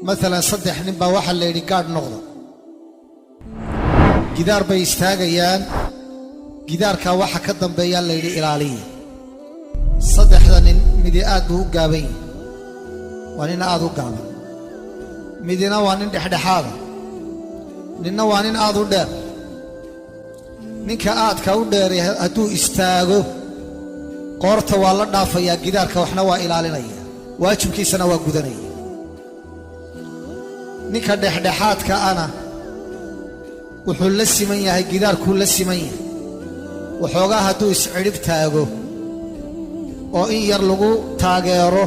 Maalan, saddex nin baa waxaa la yidhi gaadh noqda. Gidaar bay istaagayaan, gidaarkaa waxa ka dambeeyaa la yidhi ilaaliya. Saddexda nin midi aad buu u gaaban yahay, waa nin aad u gaaban. Midina waa nin dhexdhexaada, ninna waa nin aad u dheer. Ninka aadka u dheeray hadduu istaago, qoorta waa la dhaafayaa gidaarka, waxna waa ilaalinaya, waajibkiisana waa gudanaya. Ninka dhexdhexaadka ana wuxuu la siman yahay gidaarkuu la siman yahay. Waxoogaa hadduu iscidhib taago oo in yar lagu taageero,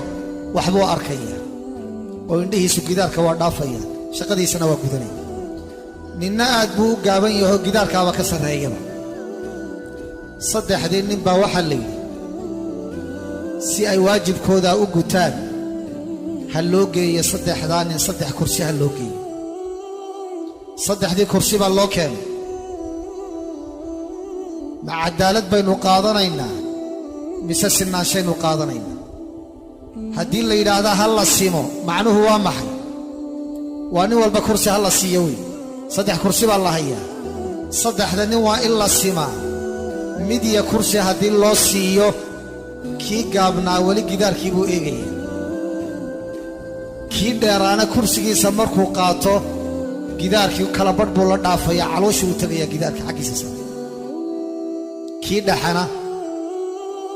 waxbuu arkaya oo indhihiisu gidaarka waa dhaafaya, shaqadiisana waa gudanaya. Ninna aad buu u gaaban yahoo gidaarkaaba ka sarreeyaba. Saddexdii nin baa waxaa la yidhi si ay waajibkoodaa u gutaan ha loo geeyo saddexdaa nin saddex kursi ha loo geeyo. Saddexdii kursi baa loo keenay. Ma caddaalad baynu qaadanaynaa mise sinaanshaynu qaadanaynaa? Haddii la yidhaahda ha la simo, macnuhu waa maxay? Waa nin walba kursi ha la siiyo wey. Saddex kursi baa la hayaa, saddexda nin waa in la simaa. Midya kursi haddii loo siiyo, kii gaabnaa weli gidaarkii buu eegaya. Kii dheeraana kursigiisa markuu qaato, gidaarkii kala badh buu la dhaafaya, calooshuu u tegayaa gidaarka xaggiisa sare. Kii dhexana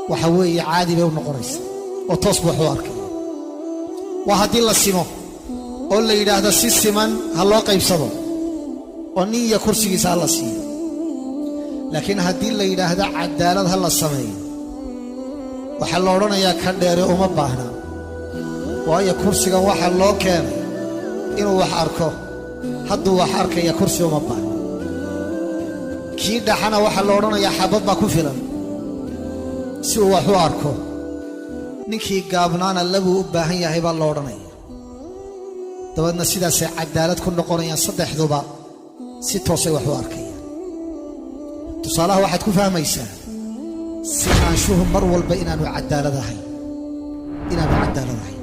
waxa weeye caadi bay u noqonaysa oo toos buu wax u arkaya. Waa haddii la simo oo la yidhaahdo si siman ha loo qaybsado oo nin iyo kursigiisa ha la siiyo. Laakiin haddii la yidhaahdo caddaalad ha la sameeyo, waxaa la odhanayaa ka dheere uma baahna, waayo kursigan waxaa loo keenay inuu wax arko. Hadduu wax arkaya, kursi uma baahna. Kii dhaxana waxaa la odhanayaa xabad baa ku filan si uu wax u arko. Ninkii gaabnaana labuu u baahan yahay baa la odhanaya. Dabeedna sidaasay caddaalad ku noqonayaan, saddexduba si toosay wax u arkayaan. Tusaalaha waxaad ku fahmaysaa sinaanshuhu mar walba inaanu caddaalad ahayn, inaanu caddaalad ahayn.